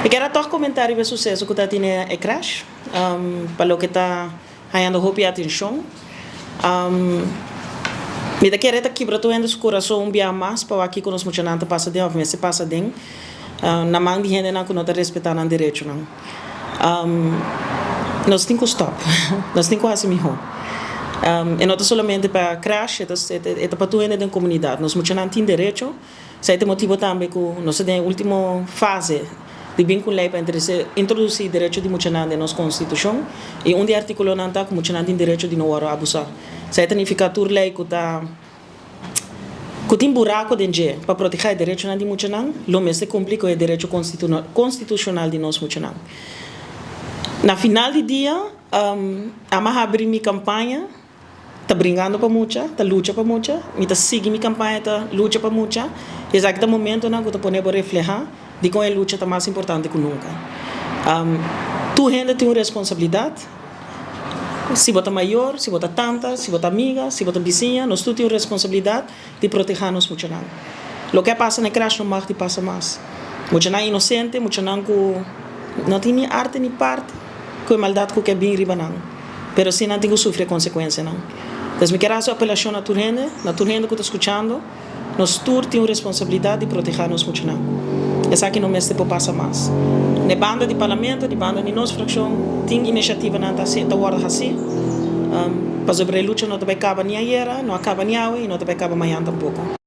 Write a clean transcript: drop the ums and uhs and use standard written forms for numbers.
Mi kier toch comenta e suceso cu tin e crèche, pa loke ta hayando hopi atencion. Mi ta kere ta kibra tur hende su curason un biaha mas pa aki cu nos muchanan ta pasa den of mester pasa den na man di hendenan cu no ta respeta nan derechonan. Nos tin cu stop. Nos tin cu haci miho. E no ta solamente pa crèche, e ta pa tur hende den comunidad. Nos muchanan tin derecho. Esey ta motibo tambe cu nos ta den ultimo fase di bin cu ley pa introduci derecho di muchanan den nos constitucion. Y un di articulonan ta cu muchanan tin derecho di no wordo abusa. Esey ta nifica tur ley cu ta cu tin buraco den dje pa proteha e derechonan di muchanan, lo mester cumpli cu e derecho constitucional di nos muchanan. Na final di dia, ami a habri mi campaña ta bringando pa mucha, ta lucha pa mucha, mi ta sigui mi campaña ta lucha pa mucha, y esaki ta momentonan cu ta pone bo refleha di con e lucha ta mas importante cu nunca. Tur hende tin un responsabilidad, si bo ta mayor, si bo ta tanta, si bo ta amiga, si bo ta bisiña, nos tur tin un responsabilidad di proteha nos muchanan. Loke a pasa na e crèche no mag di pasa mas. Muchanan inocente, muchanan cu no tin ni arte ni parte cu e maldad cu ke bin riba nan, pero si nan tin cu sufri e consecuencianan. Entonces mi kier haci un apelacion na tur hende, na tur hende cu ta scuchando, nos tur tin un responsabilidad di proteha nos muchanan. Esaki no mester por pasa mas. Na banda di parlamento, di banda di nos fraccion, tin iniciativanan ta ta wordo haci, pasobra e lucha no ta bay caba ni ayera, no a caba ni awe y no ta bay caba mañan tampoco.